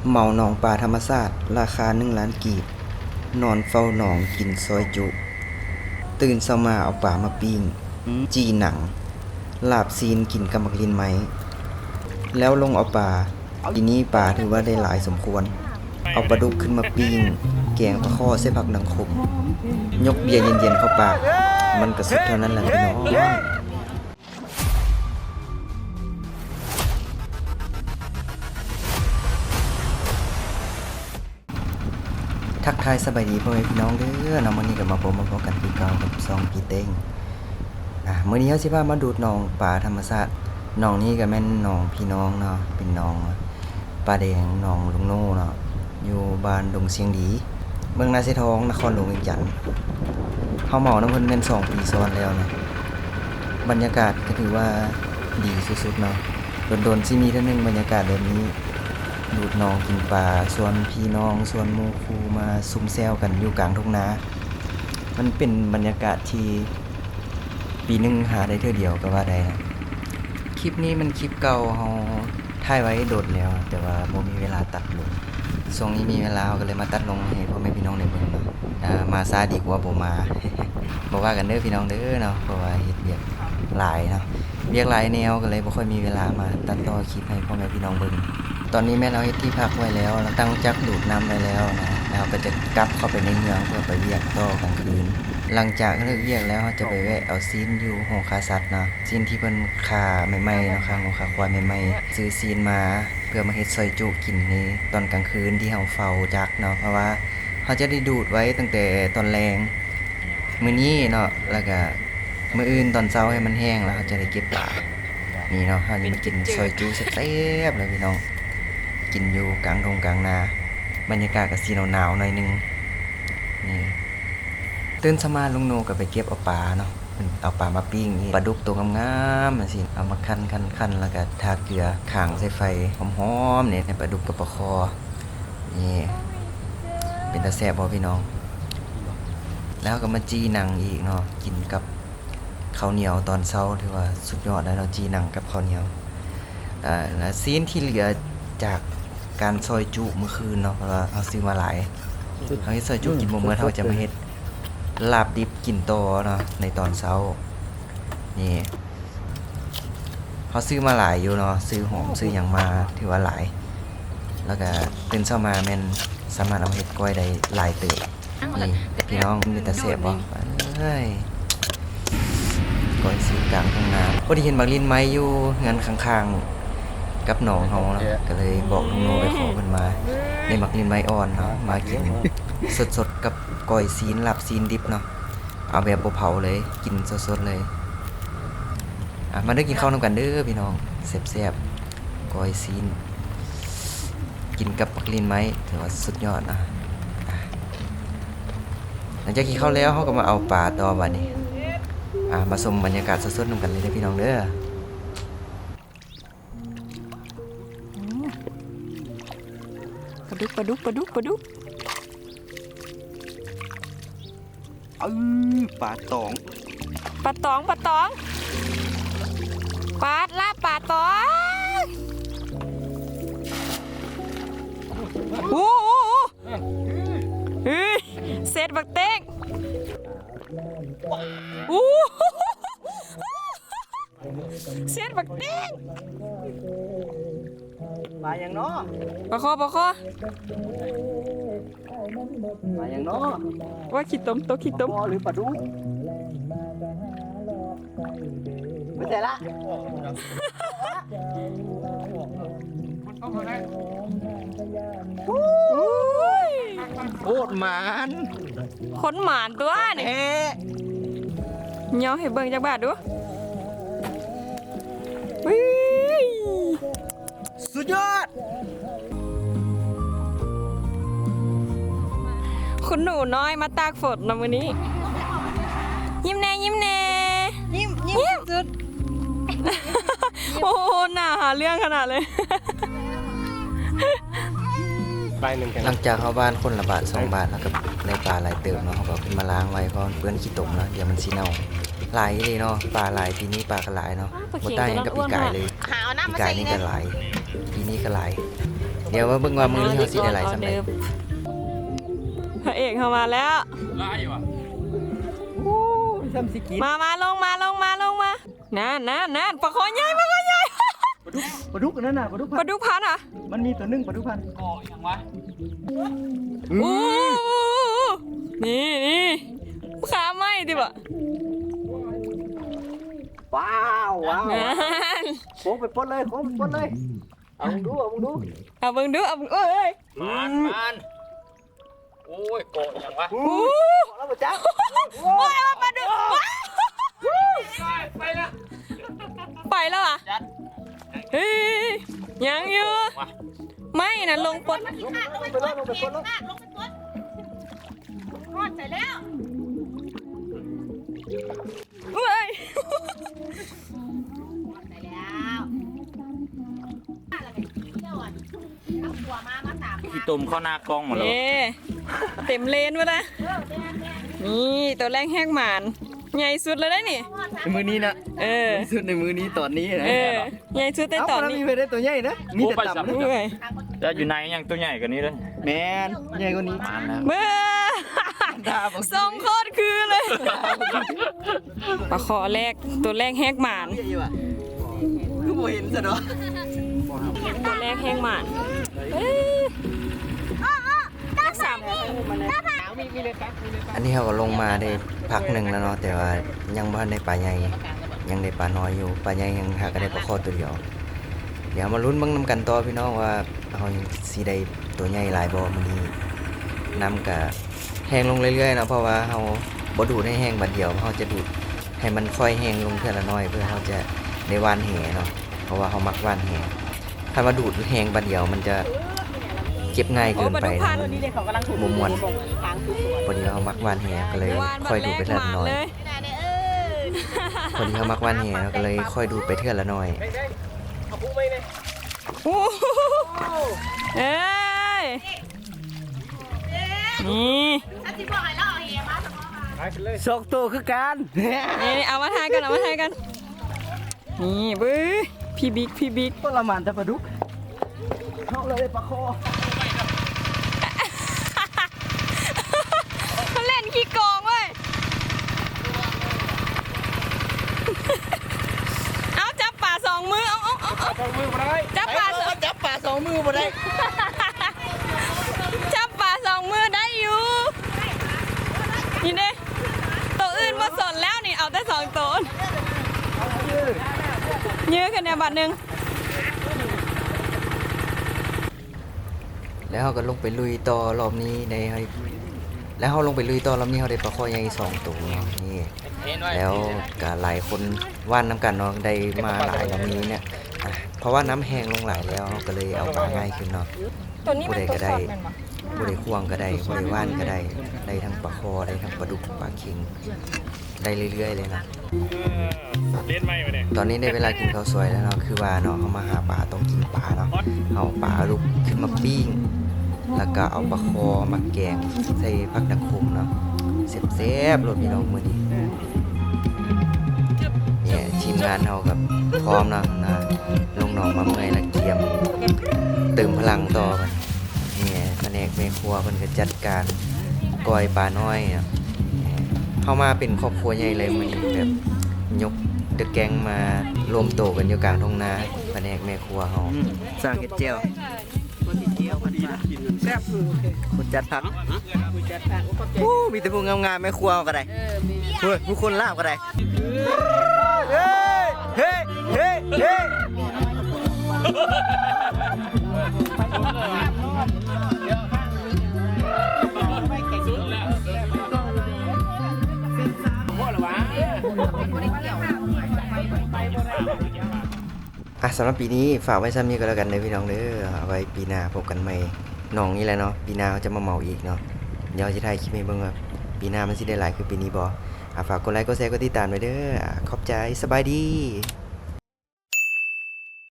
ເໝົາໜອງປາທຳມະຊາດ ລາຄາໜຶ່ງລ້ານກີບ, ນອນເຝົ້າໜອງກິນຊອຍຈຸ, ຕື່ນເຊົ້າມາເອົາປາມາປີ້ງ, ຈີ່ໜັງ, ລາບຊີ້ນກິນກັບໝາກລິ້ນໄມ້ ແລ້ວລົງເອົາປາ. ປີນີ້ປາຖືວ່າໄດ້ຫຼາຍສົມຄວນ. ເອົາປາດຸກຂຶ້ນມາປີ້ງ, ແກງປາຄໍ່ໃສ່ຜັກດັງຂົມ, ຍົກເບຍເຢັນໆເຂົ້າປາກ, ມັນກະສຸດເທົ່ານັ້ນແຫຼະພີ່ນ້ອງ. ທັກທາຍສະບາຍດີພໍ່ແມ່ພີ່ນ້ອງເດີເນາະ, ມື້ນີ້ກະມາພົບມາພໍ້ກັນຄືເກົ່າກັບຊ່ອງພີ່ເຕັງ. ອາ ມື້ນີ້ເຮົາຊິພາມາດູດໜອງປາທຳມະຊາດ. ໜອງນີ້ກະແມ່ນໜອງພີ່ນ້ອງເນາະ, ເປັນໜອງປາແດງ ໜອງລຸງໂນເນາະ, ຢູ່ບ້ານດົງຊຽງດີ ເມືອງນາຊາຍທອງ ນະຄອນຫຼວງວຽງຈັນ. ເຮົາເໝົານຳເພິ່ນແມ່ນສອງປີຊ້ອນແລ້ວເນາະ. ບັນຍາກາດກະຖືວ່າດີສຸດໆເນາະ, ດົນໆຊິມີເທື່ອໜຶ່ງບັນຍາກາດແບບນີ້. ດູດໜອງກິນປາ ຊວນພີ່ນ້ອງ ຊວນໝູ່ຄູ່ມາຊຸມແຊວກັນຢູ່ກາງທົ່ງນາ. ມັນເປັນບັນຍາກາດທີ່ປີໜຶ່ງຫາໄດ້ເທື່ອດຽວກະວ່າໄດ້. ຄລິບນີ້ມັນຄລິບເກົ່າ, ເຮົາຖ່າຍໄວ້ດົນແລ້ວ ແຕ່ວ່າບໍ່ມີເວລາຕັດລົງ. ຊ່ວງນີ້ມີເວລາ ເຮົາກະເລີຍມາຕັດລົງໃຫ້ພໍ່ແມ່ພີ່ນ້ອງໄດ້ເບິ່ງເນາະ. ອາ ມາຊ້າດີກວ່າບໍ່ມາ. ບໍ່ວ່າກັນເດີພີ່ນ້ອງເດີເນາະ, ເພາະວ່າເຮັດວຽກຫຼາຍເນາະ, ວຽກຫຼາຍແນວ ກະເລີຍບໍ່ຄ່ອຍມີເວລາມາຕັດຕໍ່ຄລິບໃຫ້ພໍ່ແມ່ພີ່ນ້ອງເບິ່ງ. ຕອນນີ້ແມ່ນເຮົາເຮັດທີ່ພັກໄວ້ແລ້ວ, ເຮົາຕັ້ງຈັກດູດນ້ຳໄວ້ແລ້ວເນາະ, ແລ້ວເຮົາກະຈະກັບເຂົ້າໄປໃນເມືອງເພື່ອໄປວຽກຕໍ່ກາງຄືນ. ຫຼັງຈາກເລີກວຽກແລ້ວ ເຮົາຈະໄປແວະເອົາຊີ້ນຢູ່ໂຮງຂ້າສັດເນາະ, ຊີ້ນທີ່ເພິ່ນຂ້າໃໝ່ໆເນາະ, ຂ້າງົວຂ້າຄວາຍໃໝ່ໆ, ຊື້ຊີ້ນມາ ເພື່ອມາເຮັດຊອຍຈຸກິນໃນຕອນກາງຄືນທີ່ເຮົາເຝົ້າຈັກເນາະ, ເພາະວ່າເຮົາຈະໄດ້ດູດໄວ້ຕັ້ງແຕ່ຕອນແລງມື້ນີ້ເນາະ, ແລ້ວກະມື້ອື່ນຕອນເຊົ້າໃຫ້ມັນແຫ້ງ ແລ້ວເຮົາຈະໄດ້ເກັບປາ. ນີ້ເນາະ, ເຮົາຈະມາກິນຊອຍຈຸແຊບໆເລີຍພີ່ນ້ອງ, ກິນຢູ່ກາງທົ່ງກາງນາ, ບັນຍາກາດກະຊິໜາວໆໜ້ອຍໜຶ່ງ. ນີ້ ຕື່ນເຊົ້າມາລຸງໂນກະໄປເກັບເອົາປາເນາະ, ເພິ່ນເອົາປາມາປີ້ງ. ນີ້ ປາດຸກໂຕງາມໆຈັ່ງຊີ້ ເອົາມາຄັ້ນໆໆ ແລ້ວກະທາເກືອ ຄ້າງໃສ່ໄຟຫອມໆນີ້ ໃຫ້ປາດຸກກັບປາຄໍ່. ນີ້ ເປັນຕາແຊບບໍ່ພີ່ນ້ອງ? ແລ້ວເຮົາກະມາຈີ່ໜັງອີກເນາະ, ກິນກັບເຂົ້າໜຽວຕອນເຊົ້າ ຖືວ່າສຸດຍອດແລ້ວເນາະ, ຈີ່ໜັງກັບເຂົ້າໜຽວ. ອາ ແລະ ຊີ້ນທີ່ເຫຼືອຈາກການຊອຍຈຸມື້ຄືນເນາະ, ເພາະວ່າເຮົາຊື້ມາຫຼາຍ, ເຮົາເຮັດຊອຍຈຸກິນບໍ່ໝົດ ເຮົາກະຈະມາເຮັດລາບດິບກິນຕໍ່ເນາະ ໃນຕອນເຊົ້າ. ນີ້ ເຮົາຊື້ມາຫຼາຍຢູ່ເນາະ, ຊື້ຫອມຊື້ຫຍັງມາຖືວ່າຫຼາຍ, ແລ້ວກະຕື່ນເຊົ້າມາແມ່ນສາມາດເອົາມາເຮັດກ້ອຍໄດ້ຫຼາຍເຕີບ. ນີ້ພີ່ນ້ອງ ເປັນຕາແຊບບໍ່? ເອີຍ ກ້ອຍຊີ້ນກາງທົ່ງນາ. ພໍດີເຫັນໝາກລິ້ນໄມ້ຢູ່ເຮືອນຂ້າງໆກັບໜອງເຮົາເນາະ, ກະເລີຍບອກລຸງໂນໄປຂໍເພິ່ນມາ. ນີ້ໝາກລິ້ນໄມ້ອ່ອນເນາະ, ມາກິນສົດໆກັບກ້ອຍຊີ້ນ ລາບຊີ້ນດິບເນາະ, ເອົາແບບບໍ່ເຜົາເລີຍ ກິນສົດໆເລີຍ. ອາ ມາເດີ ກິນເຂົ້ານຳກັນເດີພີ່ນ້ອງ, ແຊບໆ ກ້ອຍຊີ້ນ ກິນກັບໝາກລິ້ນໄມ້ ຖືວ່າສຸດຍອດເນາະ. ອາ ຫຼັງຈາກກິນເຂົ້າແລ້ວ ເຮົາກະມາເອົາປາຕໍ່ບາດນີ້. ອາ ມາຊົມບັນຍາກາດສົດໆນຳກັນເລີຍເດີພີ່ນ້ອງເດີ. ປາດຸກ ປາດຸກ ປາດຸກ ປາດຸກ. ເອີ ປາຕອງ ປາຕອງ ປາຕອງ ປາດລາບປາຕອງ. ໂອ້ໂຫ ເຮີ້ຍ ເຊັດບັກເຕັງ. ໂອ້ ເຊັດບັກເຕັງ. ປາຫຍັງເນາະ? ປາຄໍ່ ປາຄໍ່. ປາຫຍັງເນາະ? ວ່າຂີ້ຕົມ ໂຕຂີ້ຕົມ ປາຄໍ່ຫຼືປາດຸກ? ໄປໃສລະ? ໂອ້ຍ ໂຄດໝານ. ຄົນໝານຕົວະນີ້ ແທ້. ຍໍໃຫ້ເບິ່ງຈັກບາດດູ. ເຮີ້ຍ ສຸດຍອດ. ຄຸນໜູນ້ອຍມາຕາກຝົນເນາະມື້ນີ້. ຍິ້ມແດ່ ຍິ້ມແດ່. ຍິ້ມ ຍິ້ມ ຍິ້ມສຸດ. ໂອ້ໂຫ ໜ້າຫາເລື່ອງຂະໜາດເລີຍ. ຫຼັງຈາກເຮົາຫວ່ານຄົນລະບາດສອງບາດ ເຮົາກະໄດ້ປາຫຼາຍເຕີບເນາະ, ເຮົາກະເອົາຂຶ້ນມາລ້າງໄວ້ ເພາະມັນເປື້ອນຂີ້ຕົມເນາະ, ດຽວມັນຊິເນົ່າ. ຫຼາຍອີ່ຫຼີເນາະ, ປາຫຼາຍ, ປີນີ້ປາກະຫຼາຍເນາະ, ບໍ່ຕ່າງຫຍັງກັບປີກາຍເລີຍ. ປີກາຍນີ້ກະຫຼາຍ, ປີນີ້ກະຫຼາຍ. ດຽວມາເບິ່ງວ່າມື້ນີ້ເຮົາຊິໄດ້ຫຼາຍສ່ຳໃດ. ພະເອກເຮົາມາແລ້ວ. ຫຼາຍຫວາ? ໂອ້ຍ ຊ້ຳຊິກິນ. ມາ ມາ ລົງມາ ລົງມາ ລົງມາ. ນັ້ນ ນັ້ນ ນັ້ນ ປາຄໍໃຫຍ່ ປາຄໍໃຫຍ່. ປາດຸກ ປາດຸກອັນນັ້ນນະ ປາດຸກພັນ ປາດຸກພັນຫວາ? ມັນມີຕົວໜຶ່ງປາດຸກພັນ. ເກາະອີ່ຫຍັງຫວາ? ໂອ້ ນີ້ ນີ້ ຄາໄມ້ຕິບໍ? ວ້າວ ວ້າວ ນັ້ນ ໂຄ້ງໄປປົດເລີຍ ໂຄ້ງໄປປົດເລີຍ. ເອົາເບິ່ງດູ ເອົາເບິ່ງດູ ເອົາເບິ່ງດູ ເອົາເບິ່ງ ເອີຍ ມານ ມານ. ໂອ້ຍ ເກາະອີ່ຫຍັງຫວາ? ໂອ້ ເກາະແລ້ວບໍ່ຈັກ. ໂອ້ຍ ປາດຸກ ໄປລະ ໄປແລ້ວຫວາ? ເຮີ້ຍ ຍັງຢູ່. ໄມ້ນະ ລົງປົດ ລົງໄປໂລດ ລົງໄປປົດໂລດ. ຮອດໃສແລ້ວ? ເອີຍ ຂີ້ຕົມເຂົ້າໜ້າກ້ອງໝົດແລ້ວ. ເອີ ເຕັມເລນໝົດລະ. ນີ້ ໂຕແລກແຮກໝານ ໃຫຍ່ສຸດແລ້ວເດ້ນີ້ ໃນມື້ນີ້ນະ. ເອີ ໃຫຍ່ສຸດໃນມື້ນີ້ຕອນນີ້ນະ. ເອີ ໃຫຍ່ສຸດໃນຕອນນີ້. ເອົ້າ ບໍ່ໄດ້ມີໃຜໄດ້ໂຕໃຫຍ່ນະ ມີແຕ່ຕຳ. ເອີຍ ແລ້ວຢູ່ໃນຍັງໂຕໃຫຍ່ກວ່ານີ້ເດ້. ແມ່ນ ໃຫຍ່ກວ່ານີ້. ເບິ່ງ ສອງຄົນຄືເລີຍ. ປາຄໍແລກ ໂຕແລກແຮກໝານ ຄືບໍ່ເຫັນຊະເນາະ. ໂຕແລກແຮກໝານ. ເອີ ແຮກສາມ. ອັນນີ້ເຮົາກໍລົງມາໄດ້ພັກໜຶ່ງແລ້ວເນາະ ແຕ່ວ່າຍັງບໍ່ທັນໄດ້ປາໃຫຍ່ ຍັງໄດ້ປານ້ອຍຢູ່. ປາໃຫຍ່ຍັງຫາກໍໄດ້ປາຄໍໂຕດຽວ. ດຽວມາລຸ້ນເບິ່ງນຳກັນຕໍ່ພີ່ນ້ອງວ່າ ເຮົາຊິໄດ້ໂຕໃຫຍ່ຫຼາຍບໍ່ມື້ນີ້. ນ້ຳກະແຮງລົງເລື້ອຍໆເນາະ ເພາະວ່າເຮົາບໍ່ດູດໃຫ້ແຮງບາດດຽວ ເຮົາຈະດູດໃຫ້ມັນຄ່ອຍແຮງລົງເທື່ອລະໜ້ອຍ ເພື່ອເຮົາຈະໄດ້ຫວ່ານແຫເນາະ ເພາະວ່າເຮົາມັກຫວ່ານແຫ. ຄັນວ່າດູດແຮງບາດດຽວມັນຈະເຈັບງ່າຍເກີນໄປ ບໍ່ມ່ວນ. ພໍດີເຮົາມັກຫວ່ານແຫ ກໍເລີຍຄ່ອຍດູດໄປເທື່ອລະໜ້ອຍ. ພໍດີເຮົາມັກຫວ່ານແຫ ເຮົາກໍເລີຍຄ່ອຍດູດໄປເທື່ອລະໜ້ອຍ. ໂອ້ ເອີຍ ນີ້ ສອງໂຕຄືກັນ. ນີ້ ເອົາມາຖ່າຍກັນ ເອົາມາຖ່າຍກັນ. ນີ້ ເບິ່ງ ພີ່ບິກ ພີ່ບິກ ໂອ້ ລະໝານແຕ່ປາດຸກ ເຮົາເລີຍໄດ້ປາຄໍ. ມັນເລ່ນຂີ້ໂກງເວີ້ຍ. ເອົາ ຈັບປາສອງມື ເອົາ ເອົາ ເອົາ ເອົາ ຈັບປາສອງມືບໍ່ໄດ້ ຈັບປາສອງ ຈັບປາສອງມືໄດ້ຢູ່. ນີ້ເດ້ ໂຕອື່ນບໍ່ສົນແລ້ວນີ້ ເອົາແຕ່ສອງໂຕ. ເຢີຂຶ້ນແດ່ບາດໜຶ່ງ. ແລ້ວເຮົາກໍລົງໄປລຸຍຕໍ່ ລອບນີ້ໄດ້ ແລ້ວເຮົາລົງໄປລຸຍຕໍ່ ລອບນີ້ເຮົາໄດ້ປາຄໍໃຫຍ່ສອງໂຕເນາະ. ນີ້ ແລ້ວກໍຫຼາຍຄົນຫວ່ານນຳກັນເນາະ ໄດ້ມາຫຼາຍ ລອບນີ້ເນຍ. ອ່ະ ເພາະວ່ານ້ຳແຮງລົງຫຼາຍແລ້ວ ເຮົາກໍເລີຍເອົາປາງ່າຍຂຶ້ນເນາະ. ຜູ້ໃດກໍໄດ້ ຜູ້ໃດຂວ້າງກໍໄດ້ ຜູ້ໃດຫວ່ານກໍໄດ້ ໄດ້ທັງປາຄໍ ໄດ້ທັງປາດຸກ ປາເຄັງ ໄດ້ເລື້ອຍໆເລີຍເນາະ. ເອີ ຕອນນີ້ໄດ້ເວລາກິນເຂົ້າສວຍແລ້ວເນາະ. ຄືວ່າເນາະ ເຮົາມາຫາປາຕ້ອງກິນປາເນາະ. ເຮົາເອົາປາດຸກຂຶ້ນມາປີ້ງ ແລ້ວກໍເອົາປາຄໍມາແກງໃສ່ຜັກດັກຂຸມເນາະ. ແຊບໆໂລດພີ່ນ້ອງມື້ນີ້. ນີ້ທີມງານເຮົາກໍພ້ອມເນາະ ນະ ລົງໜອງມາເມື່ອຍແລ້ວກຽມເຕີມພະລັງຕໍ່. ນີ້ພະແນກແມ່ຄົວເພິ່ນກໍຈັດການກ້ອຍປານ້ອຍເນາະ. ເຮົາມາເປັນຄອບຄົວໃຫຍ່ເລີຍມື້ນີ້ ແບບຍົກເດີແກງມາລວມໂຕກັນຢູ່ກາງທົ່ງນາ. ພະແນກແມ່ຄົວເຮົາ ອືມ ສ້າງເຮັດແຈ່ວ ແຊບ ຜູ້ຈັດຜັກ. ໂອ້ ມີແຕ່ຜູ້ງາມໆ ແມ່ຄົວເຮົາກໍໄດ້. ເອີ ມີ ເຮີ້ຍ ຜູ້ຄົນລາບກໍໄດ້. ເຮີ້ຍ ເຮີ້ຍ ເຮີ້ຍ ເຮີ້ຍ. ອ່ະ ສຳລັບປີນີ້ຝາກໄວ້ສ່ຳນີ້ກໍແລ້ວກັນເດີພີ່ນ້ອງເດີ. ເອົາໄວ້ປີໜ້າພົບກັນໃໝ່ ໜອງນີ້ແຫຼະເນາະ. ປີໜ້າເຮົາຈະມາເໝົາອີກເນາະ. ດຽວເຮົາຊິຖ່າຍຄລິບໃຫ້ເບິ່ງວ່າປີໜ້າມັນຊິໄດ້ຫຼາຍຄືປີນີ້ບໍ່. ອ່ະ ຝາກກົດໄລກົດແຊກົດຕິດຕາມໄວ້ເດີ. ອ່ະ ຂອບໃຈ ສະບາຍດີ.